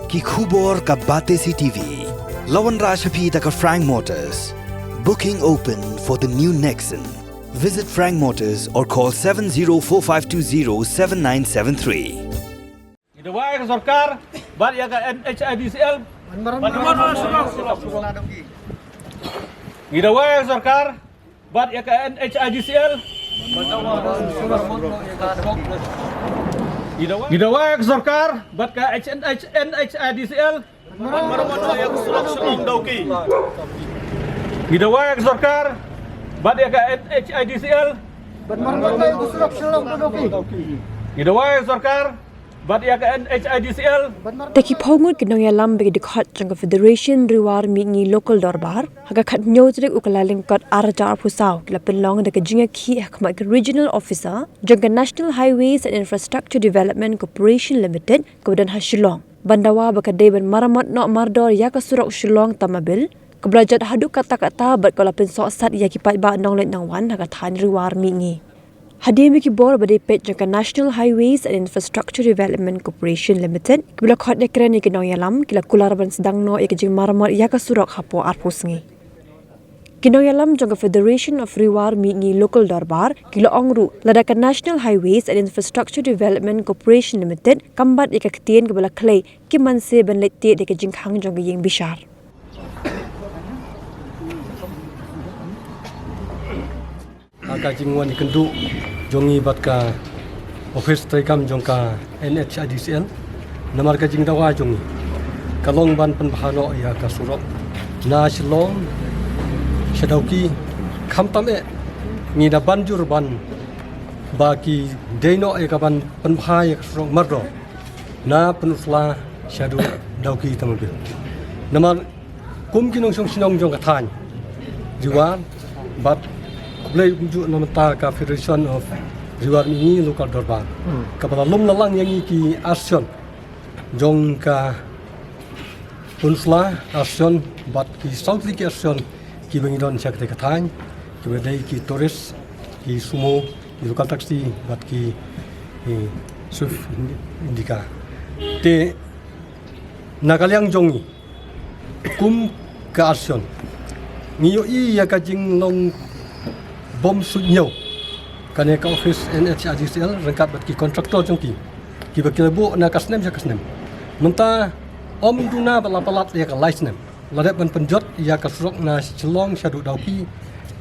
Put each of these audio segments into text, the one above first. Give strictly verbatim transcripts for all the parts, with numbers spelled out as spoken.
Ki khubor ka Batesi T V. La wanrah sha phi da ka Frank Motors. Booking open for the new Nexon. Visit Frank Motors or call seven zero four five two zero seven nine seven three. Ngi dawa ïa ka sorkar bad ïa ka N H I D C L. Ngi dawa ïa ka sorkar bad ïa ka N H I D C L. Ngi dawa ïa ka sorkar bad ka H N H, N H I D C L. Ngi dawa ïa ka sorkar bad ïa ka N H I D C L. Ngi dawa ïa ka sorkar bad ïa ka N H I D C L. Da ki phew ngut ki nongïalam bad ki dkhot jong ka Federation Ri War Mihngi Local Dorbar, ha ka khathynñiew tarik u Kyllalyngkot arhajar arphew saw, ki la pynlong da ka jingïakhih ha khmat ka Regional Officer jong ka National Highways and Infrastructure Development Corporation Limited kaba don ha Shillong, ban dawa ba ka dei ban maramot noh mardor ïa ka surok Shillong Tamabil, kaba la jot haduh katta katta bad ka la pynsohsat ïa ki paidbah nongleit nongwan ha ka thaiñ Ri War Mihngi. Hadien ba ki bor ba dei peit jong ka National Highways and Infrastructure Development Corporation Limited kiba la khot ïakren ïa ki nongïalam, ki la kular ban sdang noh ïa ka jingmaramot ïa ka surok hapoh arphew sngi. Ki nongïalam jong ka Federation of Ri War Mihngi Local Dorbar ki la ong ruh, lada ka National Highways and Infrastructure Development Corporation Limited kam bat ïa ka ktien kaba la khlei, kim banse ban leit tied ïa ka jingkhang jong ka ïing bishar. Ha ka jingwan ïakynduh jong ngi bad ka office treikam jong ka N H I D C L, namar ka jingdawa jong ngi ka long ban pynbha noh ïa ka surok na Shillong sha Dawki. Khamtam eh ngi da ban jur ban ba ki dei noh ïa ka ban pynbha ïa ka surok mardor na Pynursla shaduh Dawki Tamabil. Namar kum ki nongshong shnong jong ka thaiñ Ri War, bad khublei kumjuh na bynta ka Federation of Ri War Mihngi Local Dorbar, kaba la lum la lang ïa ngi ki arsien jong ka Pynursla arsien bad ki saw tylli ki arsien kiba ngi don sha katei ka thaiñ, kiba dei ki tourist, ki sumo, ki local taxi bad ki, ki Swift Indica. Te na ka liang jong ngi kum ka arsien, ngi ïohi ïa ka jinglong bym suidñiew kane ka office N H I D C L ryngkat bad ki contractor jong ki, kiba ki la buh na ka snem sha ka snem. Mynta ym duna ba la palat ïa ka lai snem la dep ban pynjot ïa ka surok na Shillong shaduh Dawki,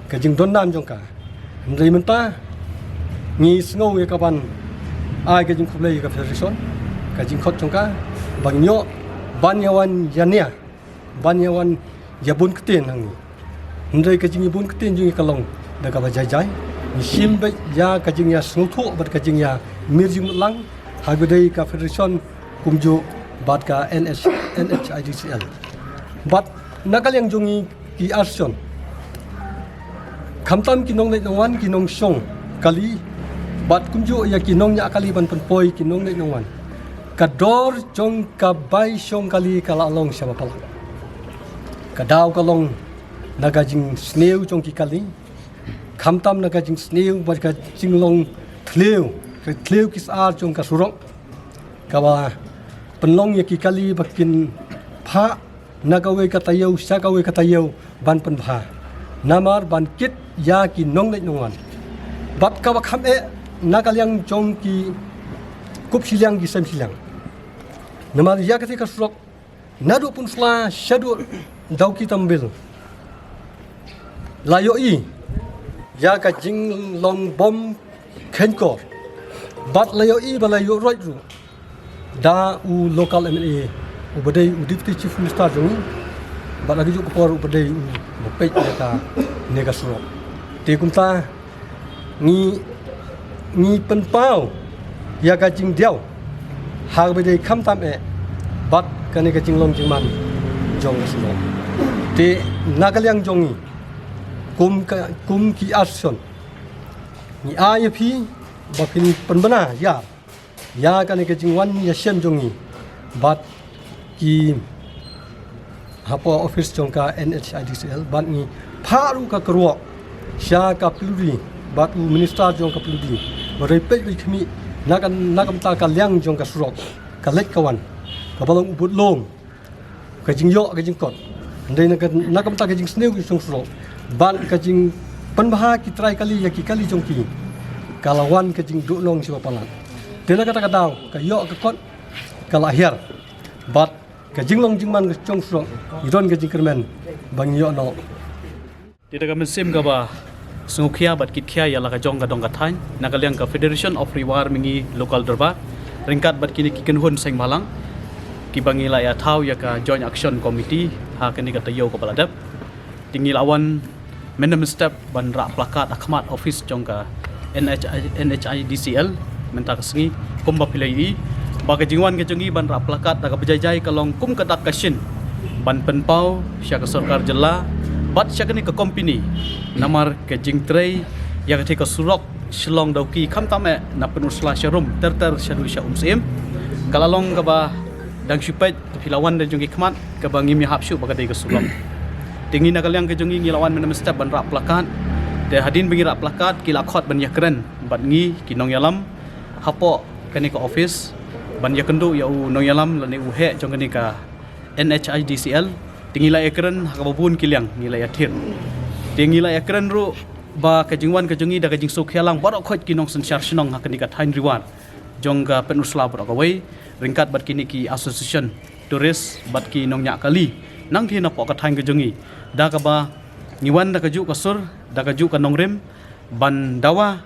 ka jingdon nam jong ka. Hynrei mynta ngi sngew ïa ka ban ai ka jingkhublei ïa ka Federation, ka jingkhot jong ka ba ngin ïoh ban ïa wan ïa nia, ban ïa wan ïa bun ktien ha ngi. Hynrei ka jingïabun ktien jong ngi ka long da kaba jai jai. Ngi shim beit ïa ka jingïasngewthuh bad ka jingïamir jingmut lang ha kaba dei ka Federation kumjuh bad ka N H, N H I D C L. Bad na ka liang jong ngi ki arsien, khamtam ki nongleit nongwan, ki nongshong kali bad kumjuh ïa ki nongñiah kali ban pynpoi ki nongleit nongwan, ka dor jong ka bai shong kali ka la long shaba palat. Ka daw ka long na ka jingsniew jong ki kali, khamtam na ka jingsniew bad ka jinglong thliew, ka thliew ki sar jong ka surok, kaba pynlong ïa ki kali ba kin phah na kawei ka taïew sha kawei ka taïew ban pynbha, namar ban kit ïa ki nongleit nongwan. Bad kaba kham eh na ka liang jong ki kup shiliang ki sem shiliang, namar ïa katei ka surok naduh Pynursla shaduh Dawki Tamabil la ïohi ïa ka jinglong bym kheiñkor bad la ïohi ba la ïuh roit ruh da u local M L A uba dei u Deputy Chief Minister jong ngi, bad ha kajuh ka por uba dei uba peit ïa kane ka surok. Te kumta ngi, ngi pynpaw ïa ka jingdiaw ha kaba dei khamtam eh bad kane ka jinglong jingman jong ka surok. Te na ka liang jong ngi kum ka, kum ki arsien, ngi ai ïa phi ba phin pynbna ïa ïa kane ka jingwan ïashem jong ngi bad ki hapoh office jong ka N H I D C L, bad ngi phah ruh ka kyrwoh sha ka Plympton bad u minister jong ka Plympton ba dei peit ba dei khmih na ka, na ka bynta ka liang jong ka surok ka leit ka wan. kaba long u budlum, ka jingïoh ka jingkot. Hynrei na ka, na ka bynta ka jingsniew ka jingshong surok bad ka jingpynbha ki trai kali ïa ki kali jong ki, ka la wan ka jingduhnong sha ba palat. Te na kata ka daw ka ïoh ka kot ka la hiar bad ka jinglong jingman ka shong surok i don ka jingkyrmen ba ngi ïoh noh. Te da ka mynsiem kaba sngewkhia bad kitkhia ïa la ka jong ka dong ka thaiñ, na ka liang ka Federation of Ri War Mihngi Local Dorbar ryngkat bad kine ki kynhun seng bhalang kiba ngi la ïa thaw ïa ka Joint Action Committee ha kane ka taïew kaba la dep. Te ngi la wan mynne mynstep ban rah plakat ha khmat office jong ka N H I, N H I D C L mynta ka sngi, kumba phi la ïohi ba ka jingwan ka jong ngi ban rah plakat da kaba jai jai ka long kum ka dak ka shin ban pynpaw sha ka sorkar jylla bad sha kane ka company namar ka jingtrei ïa katei ka surok Shillong Dawki khamtam eh na Pynursla Sharum ter ter shaduh sha Umsyiem, ka la long kaba dang shu peit. Te phi la wan da jong ki khmat kaba ngim ïahap shuh ba ka dei ka surok. Te ngi na ka liang ka jong ngi ngi la wan mynne mynstep ban rah plakat. Te hadien ba ngi rah plakat ki la khot ban ïakren bad ngi ki nongïalam hapoh kane ka office ban ïakynduh ïa u nongïalam lane u heh jong kane ka N H I D C L. Te ngi la ïakren ha kaba bun ki liang, ngi la ïathir. Te ngi la ïakren ruh ba ka jingwan ka jong ngi da ka jingsngewkhia lang baroh khoit ki nongsynshar shnong ha kane ka thaiñ Ri War jong ka Pynursla baroh kawei ryngkat bad kine ki association tourist bad ki nongñiah kali nangthie napoh ka thaiñ ka jong ngi, da kaba ngi wan da kajuh ka sur, da kajuh ka nongrim ban dawa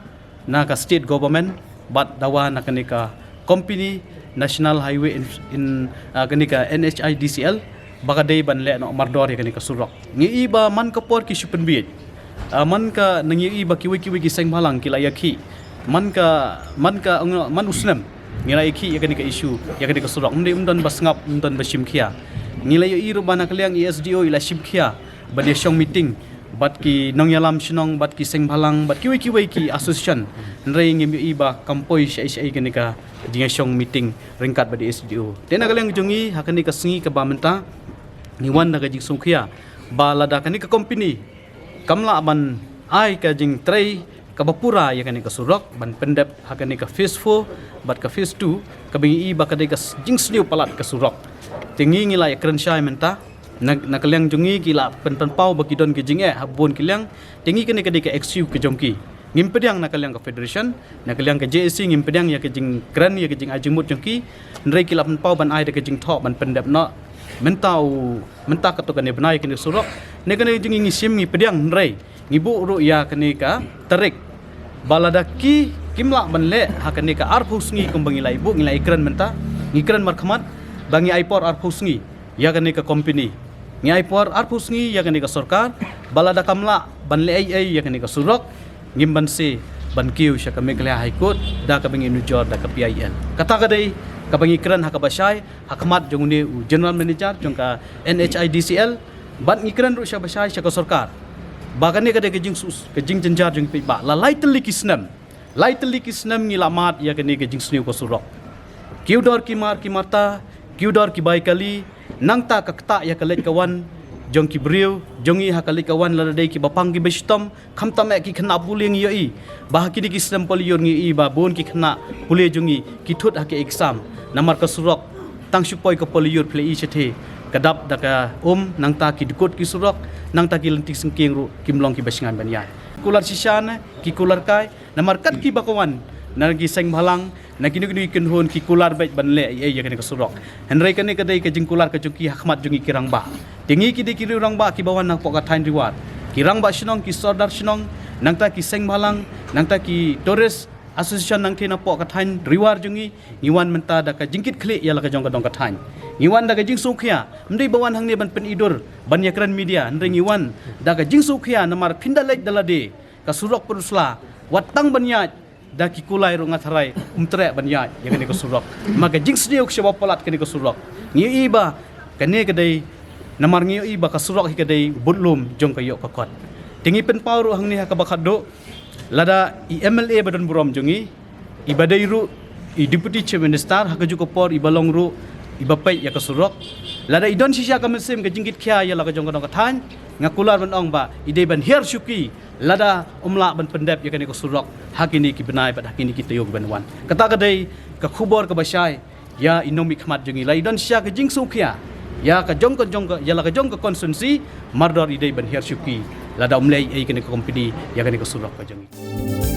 na ka state government bad dawa na kane ka company National Highway in, in, ah, kane ka N H I D C L ba ka dei ban leh noh mardor ïa kane ka surok. Ngi ïohi ba man ka por ki shu pynbiej. Ah, man ka nang ïohi ba kiwei kiwei ki seng bhalang ki la ïakhih. Man ka, man ka, man u snem ngi la ïakhih ïa kane ka issue, ïa kane ka surok. Ym dei, ym don ba sngap, ym don ba shim khia. Ngi la ïohi ruh ba na ka liang i S D O i la shim khia ban ïa shong meeting bad ki nongïalam shnong bad ki seng bhalang bad kiwei kiwei ki association. Hynrei ngim ïohi ba kam poi shaei shaei kane ka jingïashong meeting ryngkat bad i S D O. Te na ka liang jong ngi ha kane ka sngi kaba mynta ngi wan da ka jingsngewkhia ba lada kane ka company kam lah ban ai ka jingtrei kaba pura ïa kane ka surok ban pyndep ha kane ka phase four bad ka phase two kaba ngi ïohi ba ka dei ka s-, jingsniew palat ka surok. Te ngi ngi la ïakren shai mynta na, na ka liang jong ngi ki la pyn-, pynpaw ba ki don ki jingeh ha bun ki liang. Te ngi kane ka dei ka excuse ka jong ki. Ngim pdiang na ka liang ka federation, na ka liang ka J A C ngim pdiang ïa ka jingkren, ïa ka jingai jingmut jong ki. Hynrei ki la pynpaw ban ai da ka jingthoh ban pyndep noh mynta u, mynta katto katne bnai kane ka surok. Na kane jong ngi ngi shim ngi pdiang, hynrei ngi buh ruh ïa kane ka tarik ba lada ki, kim lah ban leh ha kane ka arphew sngi kumba ngi la ïa buh, ngi la ïa kren mynta, ngi kren markhmat ba ngi ai por arphew sngi ïa kane ka company. Ngi ai por arphew sngi ïa kane ka sorkar ba lada kam lah ban leh ei ei ïa kane ka surok, ngim banse ban kiew sha ka Meghalaya High Court da kaba ngi nujor da ka P I L. Kata ka dei kaba ngi kren ha kaba shai ha khmat jong une u general manager jong ka N H I D C L bad ngi kren ruh sha ba shai sha ka sorkar ba kane ka dei ka jingsus, ka jingjynjar jong ki paidbah. La lai tylli ki snem, lai tylli ki snem ngi la mad ïa kane ka jingsniew ka surok. Ki u dor ki mar ki marta, ki u dor ki bai kali, nangta ka ktah ïa ka leit ka wan jong ki briew jong ngi ha ka leit ka wan, lada dei kiba pang kiba shitom, khamtam eh ki khynnah pule ngi ïohi ba ha kine ki snem pohliew ngi ïohi ba bun ki khynnah pule jong ngi ki thut ha ki exam namar ka surok. Tang shu poi ka pohliew phi la ïohi shatei ka dap da ka um, nangta ki dkut ki surok, nangta ki lynti syngkien ruh kim long kiba shngaiñ ban ïaid. Kular shisha ne ki kular kai, namar kat kiba ka wan na ki seng bhalang, na kino kino ki kynhun ki kular beit ban leh ei ei ïa kane ka surok. Hynrei kane ka dei ka jingkular ka jong ki ha khmat jong ngi ki rangbah. Te ngi ki dei ki riew rangbah kiba wan napoh ka thaiñ Ri War, ki rangbah shnong, ki sordar shnong, nangta ki seng bhalang, nangta ki tourist association nangthie napoh ka thaiñ Ri War jong ngi. Ngi wan mynta da ka jingkitkhlieh ïa la ka jong ka dong ka thaiñ. Ngi wan da ka jingsngewkhia, ym dei ba wan hangne ban pynidur, ban ïakren media, hynrei ngi wan da ka jingsngewkhia namar phin da leit da lade ka surok Pynursla, wat tang ban ïaid da ki kulai ruh nga tharai ym treh ban ïaid ïa kane ka surok. Ma ka jingsniew ka shaba palat kane ka surok. Ngi ïohi ba kane ka dei, namar ngi ïohi ba ka surok hi ka dei budlum jong ka ïoh ka kot. Te ngi pynpaw ruh hangne ha kaba khatduh, lada i M L A ba don burom jong ngi, iba dei ruh i Deputy Chief Minister, ha kajuh ka por iba long ruh iba peit ïa ka surok, lada i don shisha ka mynsiem ka jingkitkhia ïa la ka jong ka dong ka thaiñ, nga kular ban ong ba i dei ban hiar shuki lada ym lah ban pyndep ïa kane ka surok ha kine ki bnai bad ha kine ki taïew kiban wan. Kata ka dei ka khubor kaba shai ïa i nongmihkhmat jong ngi, la i don shisha ka jingsngewkhia ïa ka jong ka jong ka, ïa la ka jong ka constituency, mardor i dei ban hiar shuki lada um leh ei kane ka company ïa kane ka surok ka jong ngi.